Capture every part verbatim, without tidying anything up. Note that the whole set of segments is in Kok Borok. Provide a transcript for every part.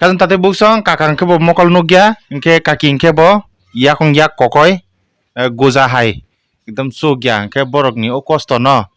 Kajang tatai buksong, kaka hwnkhe bo mokol nukya, hwnkhe kaki hwnkhe bo yakung yak kokoi, eh, goja hai, ekdom chukya, hwnkhe borokni o kosto no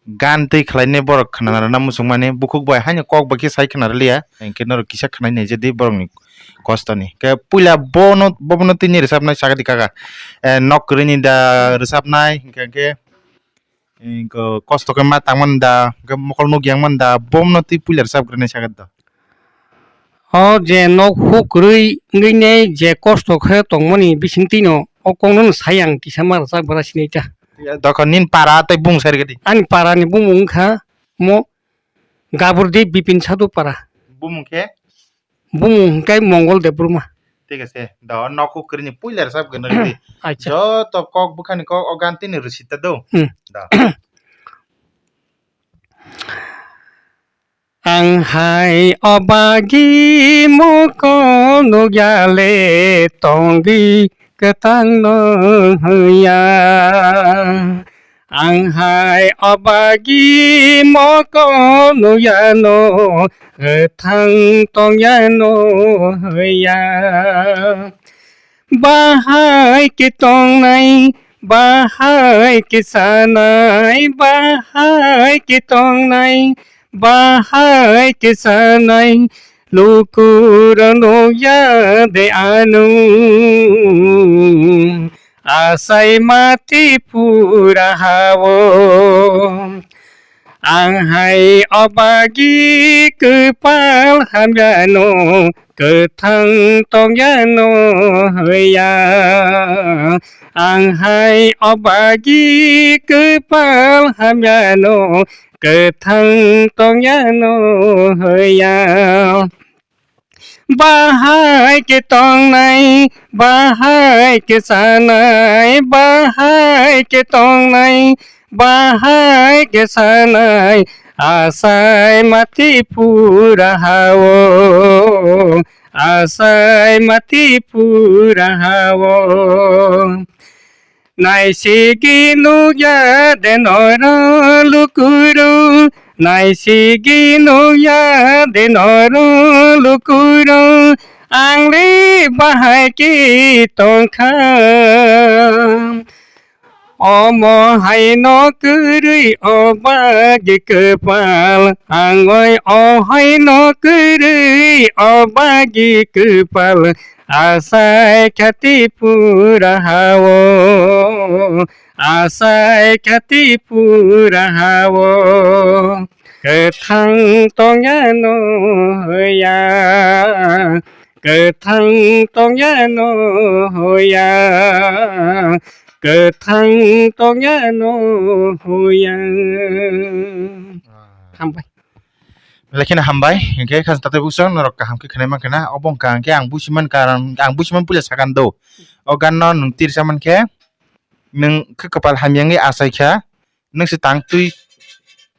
gan twi khlainai borok khna rwna muchungmani, bukhuk bai haino kok bai khe sai khna rwliya, hwnkhe norok kisa khna naijadi borokni kosto ni. Hwnkhe puila bono, bobono tini rwchapnai sagadi kaka, eh, nok kwrwini da rwchapnai, hwnkhe, hwnkhe, eh, ko-, kosto khe ma tangmani da, hwnkhe mokol nuk yang mani da, bomno twi puila rwchapgwrwinai sagadi da. O je nok huk kwrwi wngwi nei je kosto khe tongmani bisingtwino o kokno sai ang kisa ma rwchapgra sinai ta. Dokho nini para tei bumung sai rwgwdi. Ani para ni bumung wngkha mo Gaburdi Bipin Sadhu para. Bumung khe? Bumung hwnkhe Mongol Debbarma. Thik ase. Do nok huk kwrwini puila rwchapgwrwinai rwgwdi. Acha. Joto kok bwkhani kok o gan tini rwsita do. Hmm. Do. Ang hai o bagwi mokol nukya le tongwi kwthang no hwnya. Ang hai o bagwi mokol nukya no kwthang tongya no hwnya. Bahai khe tongnai, bahai khe chanai, bahai khe tongnai, bahai khe chanai, lukurok nukya de ano, achai ma Tripura hao. Ang hai o bagwi kwpal hamyano, kwthang tongyano hwya. Ang hai o bagwi kwpal hamyano, kwthang tongyano hwya. Bahai khe tongnai, bahai khe chanai, bahai khe tongnai, bahai khe chanai, achai ma Tripura hao, achai ma Tripura hao. Naisigi nukya de norok lukurok, naisigi nukya de norok lukurok, ang le bahai khe tongkha. Omo haino kwrwi o bagwi kwpal, ang oi o haino kwrwi o bagwi kwpal, achai kha Tripura hao, achai kha Tripura hao. Kwthang tongyano hwya, kwthang tongyano hwya, kwthang tongyano hwya. Hambai. Belai kheno hambai, hwnkhe khasing tatai buksong norok kaham khe khwnai mankha na, obo wngkha hwnkhe ang busiman karon, ang busiman puila sakhan do. O ganno nwng tirsa mankhe, nwng khe kwpal hamya wngwi achaikha, nwng se tang twi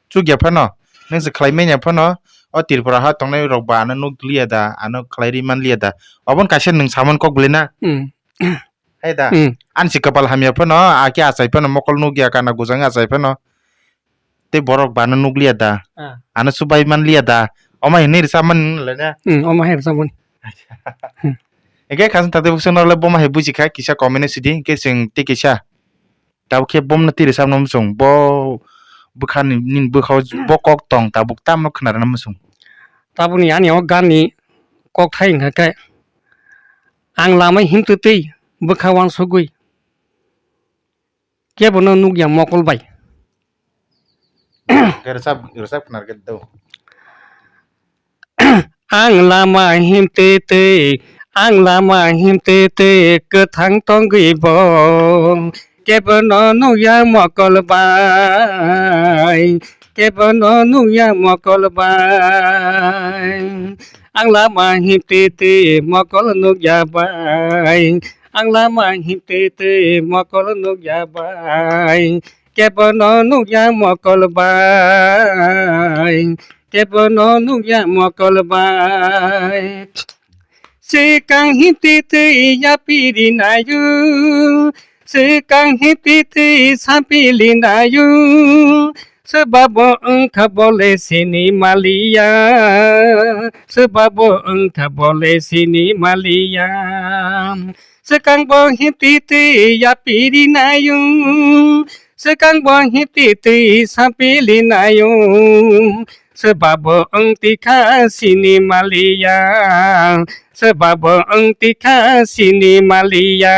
chukya phano, nwng se khlai manya phano, o Tripura ha tongnai rok ba ano nuk liya da, ano khlai ri man liya da, obo wngkha kaisa nwng samani kok belai na? Hmm. Hai da? Hmm. Ani se kwpal hamya phano, a khe achai phano, mokol nukya, kana gujang achai phano. Tei borok bana nukliya da? Ah. Ano subai manliya da? Omo hinwi rwchapmani nwnglai na? Hmm, omo hai rwchapmani. Acha. Hmm. Hwnkhe khasing tatai buksong norok le bomo hai buji kha, kisa comment o sidi, hwnkhe chwng tei kisa. Tabuk khe bomno twi rwchapno muchung, bo bwkhani, nini bwkhao bo kok tong, tabuk tamno khwnarwna muchung. Tabukni ani o ganni kokthai wngkha khe, ang lama himtwtwi bwkha uansugwi kebono nukya mokol bai. Rwchap, rwchap khwnar khe do. Ang lama himtwi twi, ang lama himtwi twi kwthang tongwi bo. Kebono nukya mokol bai, kebono nukya mokol bai. Ang lama himtwi twi mokol nukya bai. Ang lama himtwi twi mokol nukya bai. Kebono nukya mokol bai. Kebono nukya mokol bai. Swkang himtwi twi yapiri nayo. Swkang himtwi twi sampili nayo. Swbabo wngkha bole sini maliya, swbabo wngkha bole sini maliya. Swkang bo himti twi yapiri nayo, swkang bo himti twi sapili nayo. Swbabo wngti kha sini maliya, swbabo wngti kha sini maliya.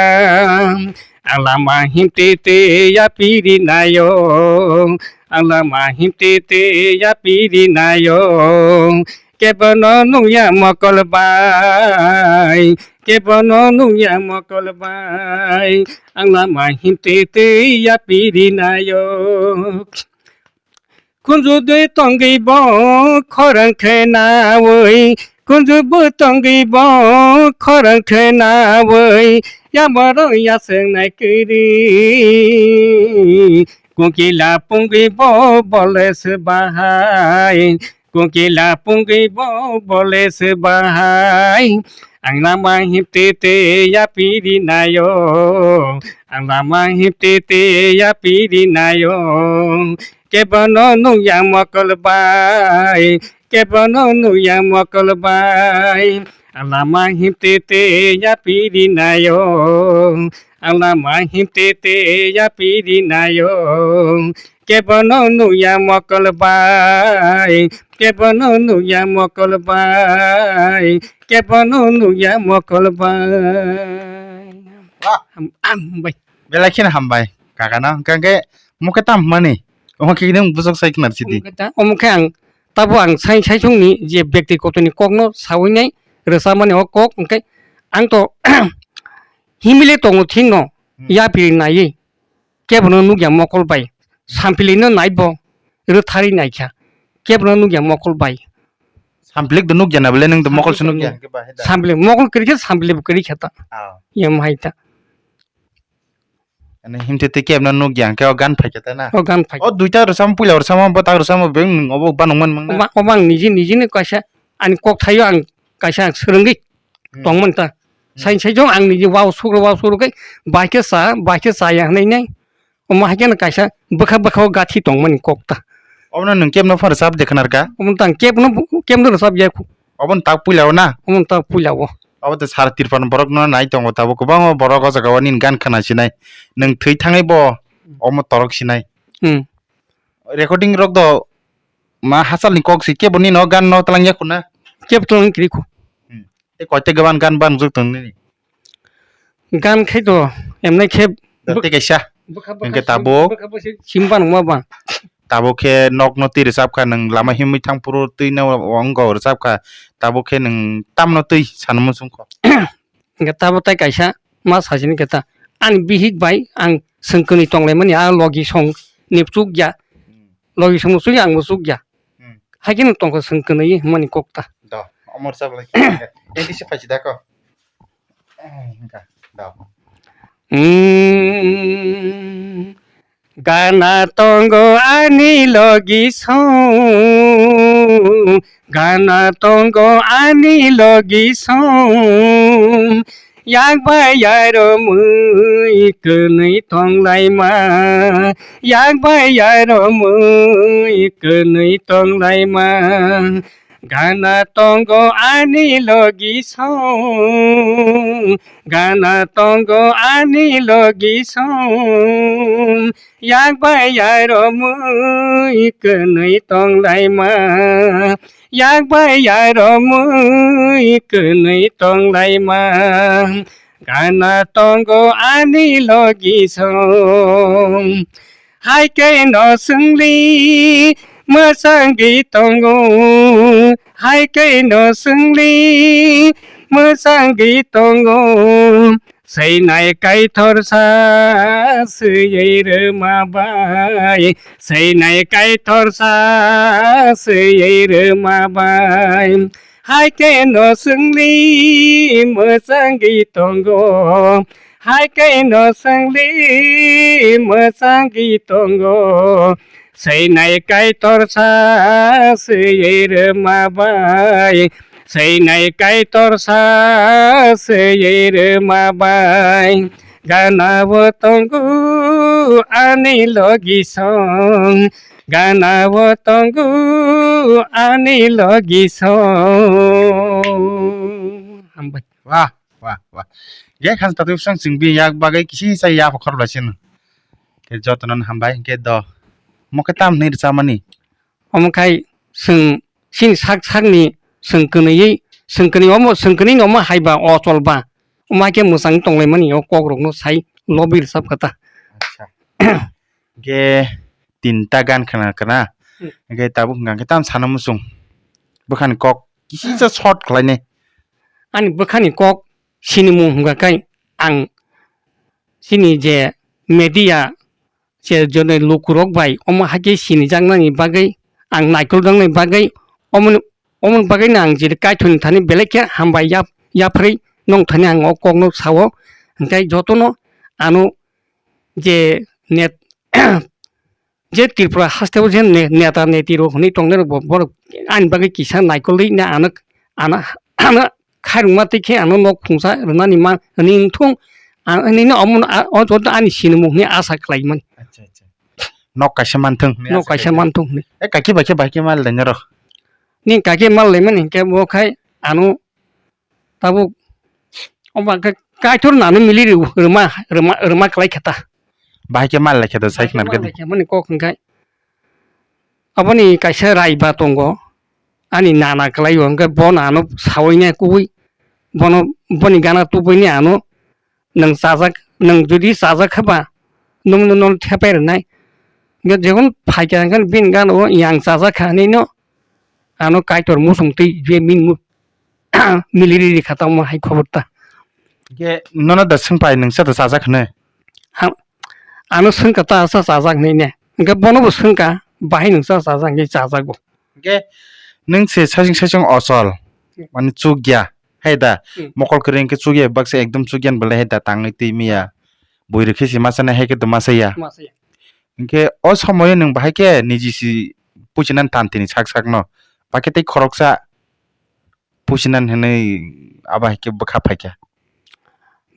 Ang lama himti twi yapiri nayo, ang lama himti twi yapiri nayo. Kebono nungya mokol bai, kebono nungya mokol bai. Ang lama himti twi yapiri nayo. Kunju dui tongwi bo khorang khe nawi, kunju bo tongwi bo khorang khe nawi, yamaro yaseng nai kiri. Kukila pungwi bo bole se bahai, kukila pungwi bo bole se bahai. Ang lama himti twi yapiri nayo, ang lama himti twi yapiri nayo. Kebono nungya mokol bai, kebono nungya mokol bai. Ang lama himti twi yapiri nayo, ang lama himti twi yapiri nayo. Kebono nungya mokol bai, kebono nungya mokol bai, kebono nungya mokol bai. Wah. Ham-, ham-, bai. Belai kheno hambai, kakano. Hwnkhe, hwnkhe, omo khe tam hwnmani? Omo khe nang bwswk sai khna sidi. Omo khe ta-, omo khe ang, tabo ang sai, sai songni je byaktigotoni kokno sawi nai, rwchapmani o kok, hwnkhe ang to himile tongo thikno, Hmm. yapiri naiwi, kebono nukya mokol bai, sampilino naibo, rwthari naikha, kebono nukya mokol bai. Sampilik do nukya na bole, nwng do mokol se nukya hwnkhe bahai da. Sampilik, mokol kwrwi khe sampilik bo kwrwi kha ta. Ah. Yam hai ta. Ani himte tei kebna nuk yang khe o gan phaikha ta na. O gan phai. O duita rwchapmung puila rwchapmung bo tak rwchapmung beng nwng obo banung man mangna. Oba, oba ang niji niji ni kaisa ani kok thaio ang kaisa ang swrwngwi Hmm. tongmani ta. Hmm. Sai sai jong ang niji wow sugro wow sugro kai bai khe sa, bai khe sa ya hwnwi nai. Omo hai khe no kaisa bwkha bwkha o gathi tongmani kok ta. Obono nwng kebno phan rwchap de khnar kha? Omo tang kebno, kebno rwchap ya khu. Obono tak puila o na? Omo tak puila o. Abo to sar tirpan borok no nai tongo, tabuk kwbangma borok o jaga o nini gan khna sinai. Nwng thwi thangwi bo omo torok sinai. Hmm. Recording rok do ma hachal ni kok si kebo nini o gan no twlang ya khuna. Kebo twlang kiri khu. Hmm. Tei koite gaban gan ban juk tong nini. Gan khai to emnai khe Da tei kaisa. Bwkha bwkha Hingke sim-, tabuk. Bwkha bwkha sim ban ma ba. Tabuk khe nokno twi rwchap kha, nwng lama himwi thang phuru twi no wngo rwchap kha, tabuk khe nwng tamno twi sanmung sung kho? Hingke tabuk tai kaisa ma sajini khe ta, ani bihik bai ang swng kwnwi tonglaimani, a logi song ni chuk ya, Hmm. logi song chuk ya, ang bo chuk ya. Hmm. Hai khe no tong kha swng kwnwi hwnmani kok ta. Do, omo rwchap lai khe. Tei tisi phai si da kho. Eh, hingka, do. Hmm. Gana tongo ani logi song, gana tongo ani logi song. Yak bai yaromwi kwnwi tonglaima, yak bai yaromwi kwnwi tonglaima. Gana tongo ani logi song, gana tongo ani logi song. Yak bai yaromwi kwnwi tonglaima, yak bai yaromwi kwnwi tonglaima. Gana tongo ani logi song. Hai khe no swngli mwchangwi tongo, hai khe no swngli mwchangwi tongo. Seinai Kaitor sa swiwi rwma bai, seinai Kaitor sa swiwi rwma bai. Hai khe no swngli mwchangwi tongo, hai khe no swngli mwchangwi tongo. Seinai Kaitor sa swiwi rwma bai, seinai Kaitor sa swiwi rwma bai. Gana bo tongo ani logi song, Gana o tongo ani logi song. Hambai. Wah, wah, wah. Ge khan tatu sang sing bi yak bagai kisi sa ya phokor ba sin. Ke jotono hambai ke do. Mo ke tam ni rcha mani. Omo khai sing sing sak sak ni sing kwnwi sing kwnwi omo sing kwnwi omo hai ba o chol ba. Omo hai ke mwsang tong lai mani o kok rok no sai lobi rchap kha ta. Acha. Ge tinta gan khna khna. Hmm. Ge tabuk hwnkha khe tam sana muchung. Bwkhani kok kisi sa short khlai nai. Ani bwkhani kok sinimung hwnkha khai ang chini je media je jone lukurok bai omo hai khe sinijaknani bagwi ang naikol jaknai bagwi omoni, omoni bagwino ang je Kaitorni thani belai khe hambai yap-, yapharwi nong thani ang o kokno sao. Hwnkhe jotono ano je net je Tripura hasteo je ne-, neta neti rok hwnwi tongnai rok bo borok ani bagwi kisa naikolwi na ano, ano, ano khairokma twi khe ano nok khungsa rwnani ma hwnwi wngthung, a-, hwnwi no omo no a-, o joto ani sinimung hwnwi asa khlai mani. Acha, acha. Nok kaisa manthung hwnwi nok asa kaisa khlai mani. Manthung hwnwi. E kaki bai khe bai khe mal dai norok. Ni kaki mal lai mani hinkhe bo khai ano Tabuk omo khe Kaitor nano mili rw-, rwma, rwma, rwma kwlai khe ta. Bahai khe mal lai khe ta sai khna khe. Mani kok hwnkhe aboni kaisa rai ba tongo, ani nana kwlai o, hwnkhe bo nano sawi nai kubui, bono, boni gana tubui ni ano nwng chajak, nwng jodi chajak kha ba, nwng no, no thepai rwnai. Hwnkhe jekon phaikha hwnkhe bini gana o yang chajak kha hinwi no ano Kaitor muchung twi je min mu-, miliri ri kha tamo hai khobor ta. Hwnkhe nono da swngpai nwngsa da chajak hwnwi? Ang, ano swngkha ta asa chajak hinwi ne. Hwnkhe bono bo swngkha, bahai nwngsa chajak hinwi chajago. Hwnkhe nwng se saichung saichung ochol, hmm, mane chukya, hai da? Hmm. Mokol kwrwi hwnkhe chukya, baksa ekdom chukya ni belai hai da tangwi twi maya. Bui rwkhe se masa nai hai khe to masa ya. Masa ya. Hwnkhe o somoyo nwng bahai khe niji si pusinani tantini sak sakno. Bahai khe tei khoroksa pusinani hwnwi abo hai khe bwkha phaikha.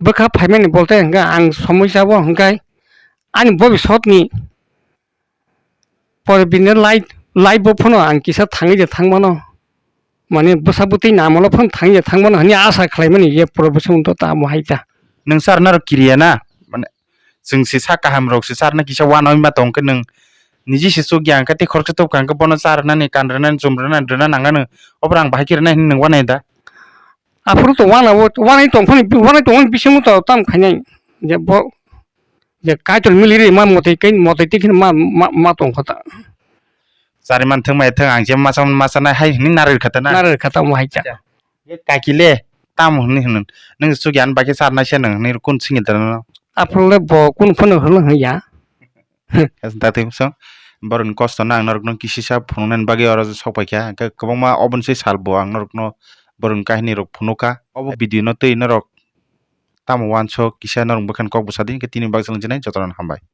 Bwkha phaimani bolte hwnkhe ang somoi sabo hwnkhe ani bobisotni pore bini life, life bo phano ang kisa thangwi je thangmano. Mane bwsa bwtwi namolo phano thangwi je thangmano hwnwi asa khlaimani je pore bwsa wngtong tamo hai ta. Nwng sir norok kiriya na? Mane chwng se sak kaham rok se sir no kisa uanoi ma tong khe nwng niji se chukya hwnkhe tei khoroksa tubkha hwnkhe bono cha rwnani, kan rwnani, chum rwnani, rwna nang anw. Obo rang bahai khe rwnai hwnwi nwng uanai da? Aphuru to uanao, uanai tongphani, uanai tongmani bisingo to tamo khainai. Je bo, je Kaitor miliri ma motai kai, motai twi kheno ma, ma, ma tongkha ta. Chari man thwng mai thwng, ang je masa, masa nai hai hwnwi narwk kha ta na? Narwk kha ta mo hai cha. Ye kaki le, tamo hwnwi hwnwi. Nwng chukya ani bagwi charnai se nwng, nini kun singil da no? Aphuru le bo kun phano hwnwi hwnya. Datwi bwswng borokni kosto no ang norokno kisisa phunuknani bagwi oro sok paikha, hwnkhe kwbangma oboni se salbo ang norokno borokni kahinirok phunukha. Obo video no twi norok tamo uansuk kisa norok bwkhani kok bwsa di, hwnkhe tini bagwi chwng jinai jotono hambai.